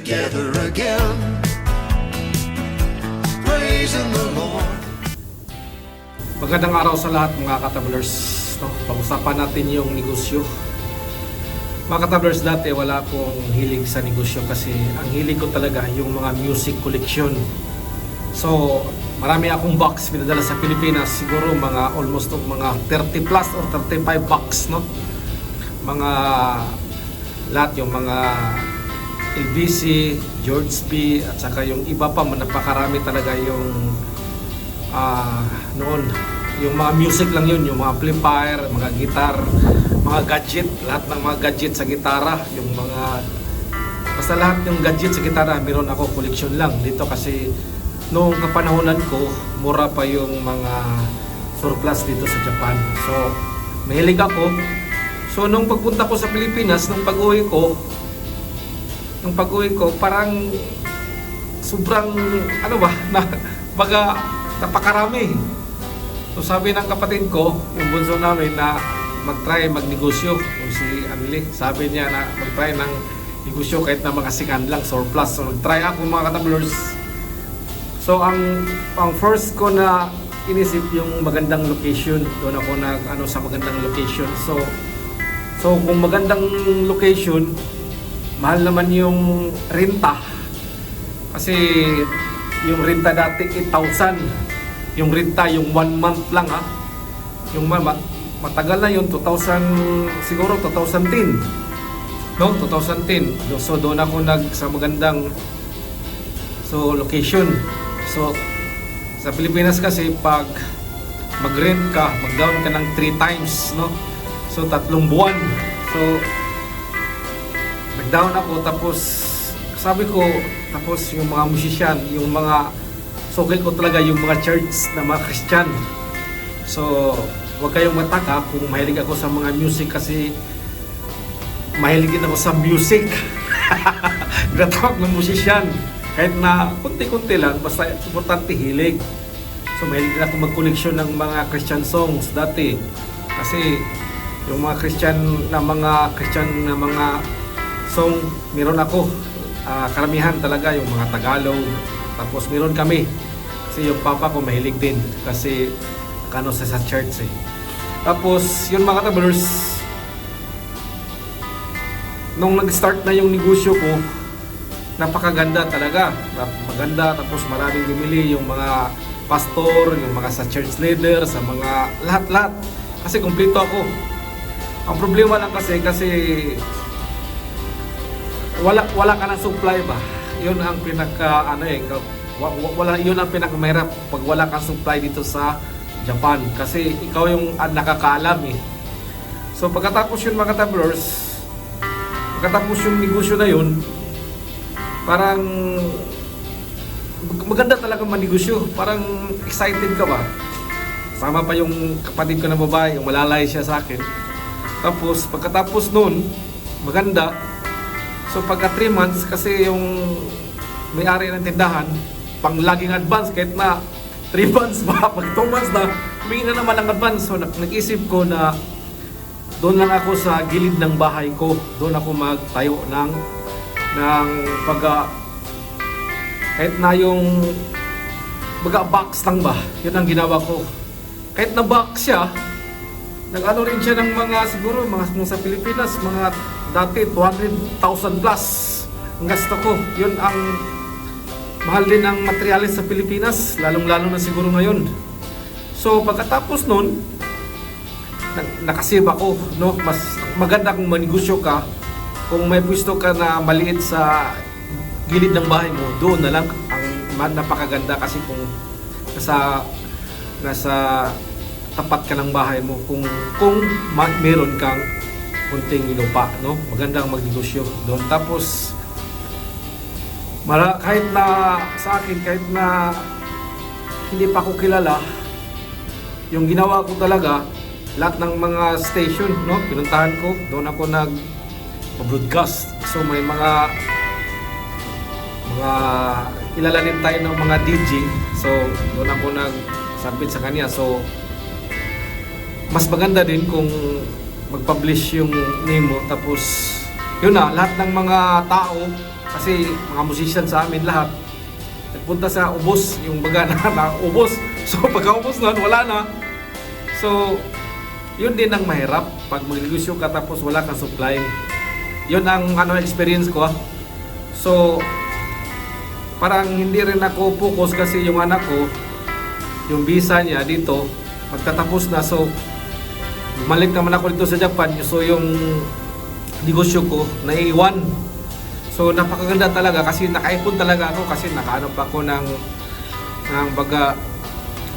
together again, praising the Lord. Magandang araw sa lahat mga katablers. Pag-usapan natin yung negosyo. Mga katablers, dati wala akong hilig sa negosyo kasi ang hilig ko talaga yung mga music collection. So, marami akong box pinadala sa Pilipinas. Siguro mga almost mga 30 plus or 35 box, no? Mga lahat yung mga LBC, George B, at saka yung iba pa, napakarami talaga yung noon. Yung mga music lang yun, yung mga amplifier, mga gitar, mga gadget, lahat ng mga gadget sa gitara, yung mga basta lahat yung gadget sa gitara, meron ako, collection lang dito kasi noong kapanahonan ko, mura pa yung mga surplus dito sa Japan. So, mahilig ako. So, nung pagpunta ko sa Pilipinas, nung pag-uwi ko, parang sobrang, napakarami. So, sabi ng kapatid ko, yung bunso namin na mag-try magnegosyo. Yung si Anli, sabi niya na mag-try ng negosyo kahit na mga second lang, surplus. So, nag-try ako mga katablers. So, ang first ko na inisip yung magandang location. Doon ako sa magandang location. So kung magandang location, mahal naman yung renta. Kasi yung renta dati 8,000. Yung renta, yung 1 month lang ha. Yung matagal na yun, 2000, siguro 2010. No, 2010. So doon ako sa magandang location. So sa Pilipinas kasi pag mag-rent ka, mag-down ka ng 3 times, no? So 3 buwan. So nag-down ako, tapos sabi ko, tapos yung mga musician, yung mga sugay ko talaga yung mga church na mga Christian. So huwag kayong mataka kung mahilig ako sa mga music kasi mahilig din ako sa music. Ginatawag ng musician. Kahit na kunti-kunti lang, basta importante hilig. So mahilig din ako mag-collection ng mga Christian songs dati. Kasi yung mga Christian na mga song, meron ako. Karamihan talaga yung mga Tagalog. Tapos meron kami. Kasi yung papa ko mahilig din. Kasi sa church eh. Tapos yun mga katablers, nung nag-start na yung negosyo ko, napakaganda talaga. Maganda, tapos maraming bumili, yung mga pastor, yung mga sa church leader, sa mga lahat-lahat. Kasi kumpleto ako. Ang problema lang kasi wala ka ng supply ba? Yun ang yun ang pinakamahirap pag wala kang supply dito sa Japan. Kasi ikaw yung nakakaalam eh. So pagkatapos yun mga tablers, pagkatapos yung negosyo na yun, parang maganda talaga manegosyo. Parang excited ka ba? Sama pa yung kapatid ko na babae, yung malalay siya sa akin. Tapos pagkatapos nun, maganda. So pagka 3 months, kasi yung may-ari ng tindahan, pang laging advance, kahit na 3 months ba, pag 2 months na, humingi na naman ang advance. So nag-isip ko na doon lang ako sa gilid ng bahay ko, doon ako magtayo ng kahit na yung box lang ba, yun ang ginawa ko. Kahit na box siya, nag-ano rin siya ng mga siguro mga sa Pilipinas, mga dati 200,000 plus ang gasto ko. Yun ang mahal din ng materialis sa Pilipinas, lalong-lalo na siguro ngayon. So pagkatapos nun, nakasave ako, no? Mas maganda kung manegosyo ka, kung may pwesto ka na maliit sa gilid ng bahay mo, doon na lang ang napakaganda. Kasi kung nasa tapat ka ng bahay mo, kung meron kang kunting lupa, no? Magandang magnegosyo doon. Tapos kahit na sa akin, kahit na hindi pa ako kilala, yung ginawa ko talaga, lahat ng mga station, no, pinuntahan ko, doon ako nag-broadcast. So may mga kilala din tayo ng mga DJ. So doon ako nagsabit sa kanya. So mas maganda din kung mag-publish yung name mo. Tapos yun na, lahat ng mga tao Kasi mga musician sa amin lahat, nagpunta sa ubos, yung baga na ubos. So pagka-ubos nun, wala na. So, yun din ang mahirap pag magnegosyo ka tapos wala kang supply. Yun ang experience ko. So, parang hindi rin ako focus kasi yung anak ko, yung visa niya dito, magtatapos na. So, bumalik naman ako dito sa Japan. So, yung negosyo ko, naiiwan. So, napakaganda talaga kasi nakaipon talaga ako kasi nakaano pa ako ng baga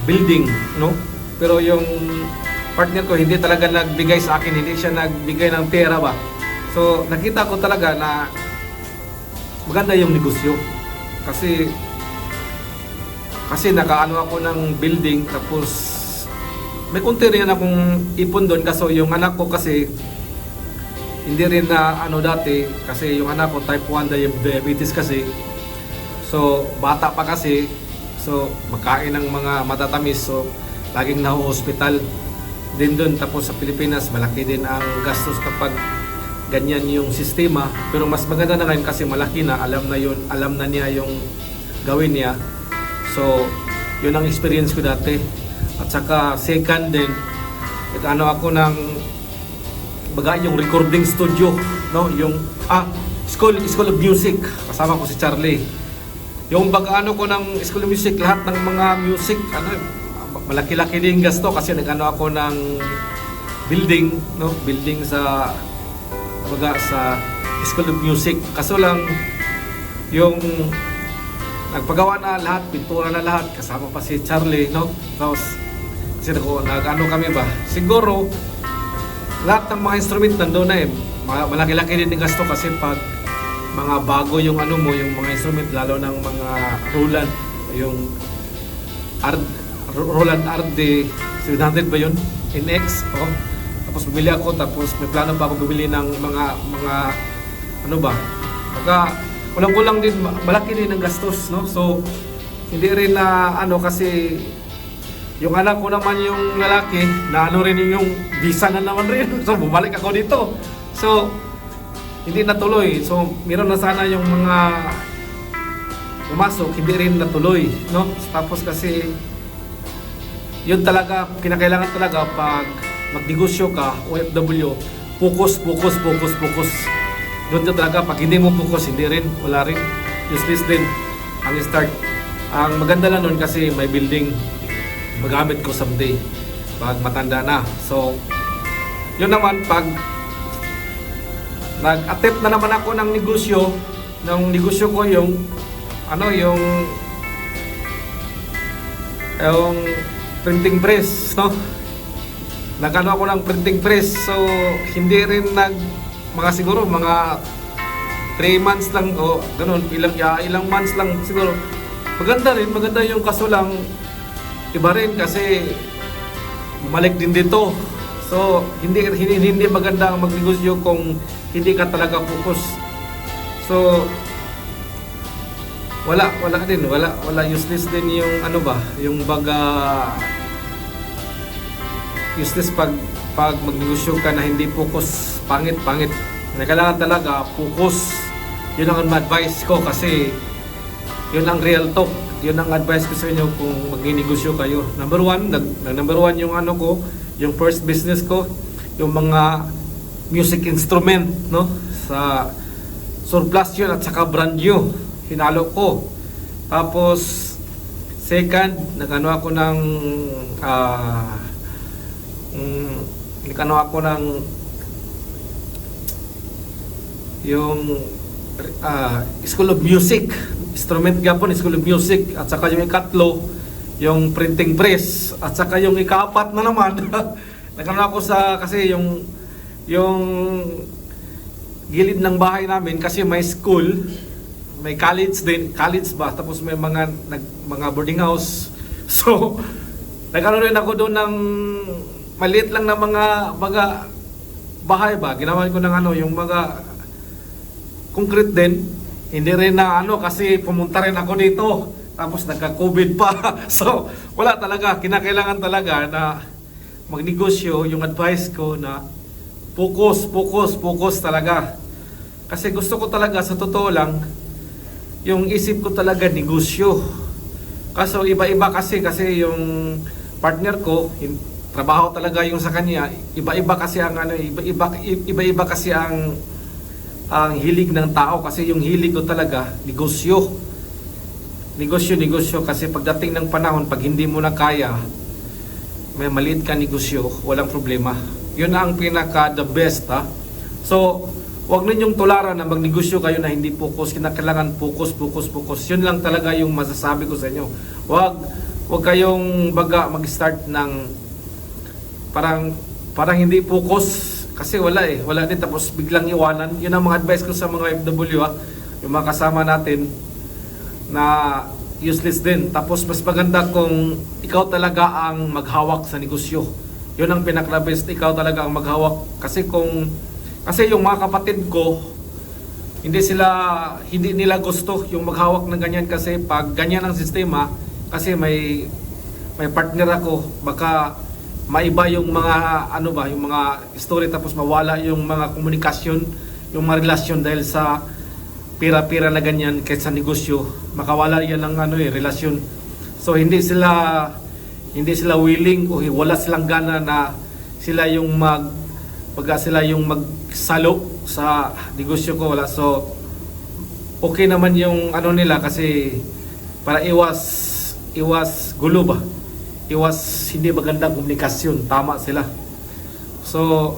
building, no? Pero yung partner ko hindi talaga nagbigay sa akin, hindi siya nagbigay ng pera ba. So, nakita ko talaga na maganda yung negosyo. Kasi nakaano ako ng building tapos may konti rin akong ipon doon kasi yung anak ko kasi hindi rin na dati kasi yung anak ko type 1 diabetes kasi. So, bata pa kasi. So, makain ng mga matatamis. So, laging na-hospital din doon. Tapos sa Pilipinas, malaki din ang gastos kapag ganyan yung sistema. Pero mas maganda na ngayon kasi malaki na. Alam na niya yung gawin niya. So, yun ang experience ko dati. At saka second din, ako ng baga yung recording studio, no? Yung School of Music. Kasama ko si Charlie. Yung baga ko ng School of Music, lahat ng mga music, malaki-laki din gasto kasi ako ng building, no? Building sa baga sa School of Music. Kaso lang yung nagpagawa na lahat, pintura na lahat, kasama pa si Charlie, no? Tapos kasi kami ba? Siguro lahat ng mga instrument nandoon na malaki-laki din yung gasto kasi pag mga bago yung yung mga instrument, lalo ng mga Roland, yung Roland RD 700 ba yun? NX, tapos bumili ako, tapos may plano pa ako bumili ng mga baka kulang-kulang din, malaki din ang gastos, no? So, hindi rin na kasi yung anak ko naman yung lalaki, na rin yung visa na naman rin. So, bumalik ako dito. So, hindi natuloy. So, meron na sana yung mga pumasok, hindi rin natuloy, no? Tapos kasi, yun talaga, kinakailangan talaga pag magnegosyo ka, OFW, focus. Doon talaga, pag hindi mo focus, hindi rin, wala rin. Useless din ang start. Ang maganda lang nun kasi may building, magamit ko someday pag matanda na. So, yun naman, pag nag-attempt na naman ako ng negosyo ko yung printing press, no? Ako ng printing press. So, hindi rin siguro mga 3 months lang o ganun, ilang months lang siguro. Maganda yung kaso lang iba rin kasi bumalik din dito. So, hindi maganda ang magnegosyo kung hindi ka talaga focus. So, wala useless din yung yung baga useless pag magnegosyo ka na hindi focus, pangit. Kailangan talaga focus. Yun ang advice ko kasi yun ang real talk. Yun ang advice ko sa inyo kung mag-negosyo kayo. Number one yung yung first business ko, yung mga music instrument, no? Sa surplus yun at saka brand new, hinalo ko. Tapos, second, ako ng yung School of Music, instrument gapon, School of Music, at saka yung ikatlo, yung printing press, at saka yung ikaapat na naman, ako kasi yung gilid ng bahay namin kasi may school, may college ba, tapos may mga boarding house. So, rin ako doon ng maliit lang na mga bahay ba, ginawa ko ng yung mga concrete din. Hindi rin na kasi pumunta rin ako dito. Tapos nagka-COVID pa. So, wala talaga. Kinakailangan talaga na magnegosyo. Yung advice ko na focus talaga. Kasi gusto ko talaga, sa totoo lang, yung isip ko talaga negosyo. Kaso iba-iba kasi yung partner ko, trabaho talaga yung sa kanya. Iba-iba kasi ang iba-iba kasi ang hilig ng tao, kasi yung hilig ko talaga negosyo. Negosyo kasi pagdating ng panahon, pag hindi mo na kaya, may maliit ka negosyo, walang problema. Yun ang pinaka the best, ha. So, wag ninyong tularan na magnegosyo kayo na hindi focus. Kinakailangan focus. Yun lang talaga yung masasabi ko sa inyo. Wag kayong mag-start ng parang hindi focus, kasi wala din, tapos biglang iwanan. Yun ang mga advice ko sa mga FW, ha. Yung mga kasama natin na useless din. Tapos mas maganda kung ikaw talaga ang maghawak sa negosyo. Yun ang pinaka-best, ikaw talaga ang maghawak. Kasi yung mga kapatid ko, hindi nila gusto yung maghawak ng ganyan, kasi pag ganyan ang sistema, kasi may partner ako, baka maiba yung mga yung mga story, tapos mawala yung mga komunikasyon, yung mga relasyon dahil sa pira-pira na ganyan kaysa negosyo. Makawala yan ng relasyon. So hindi sila willing, o wala silang gana na sila yung magsalo sa negosyo ko, wala. So okay naman yung nila, kasi para iwas gulo ba, iwas hindi magandang komunikasyon, tama sila. So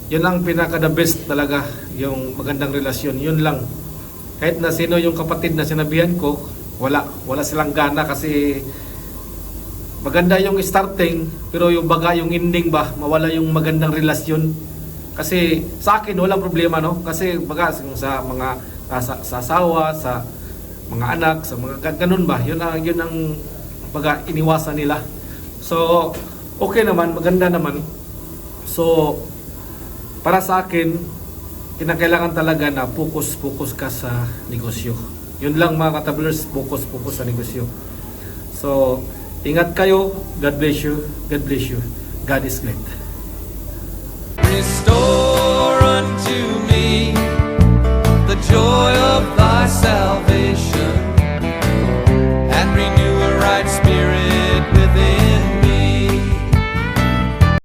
yun ang pinaka the best talaga, yung magandang relasyon. Yun lang, kahit na sino yung kapatid na sinabihan ko, wala silang gana, kasi maganda yung starting, pero yung ending ba, mawala yung magandang relasyon. Kasi sa akin walang problema, no, kasi sa mga sa asawa, sa mga anak, sa mga ganun ba, yun ang iniwasan nila. So okay naman, maganda naman. So para sa akin, kinakailangan talaga na focus ka sa negosyo. Yun lang mga katablers, focus sa negosyo. So ingat kayo. God bless you. God is great. Restore unto me the joy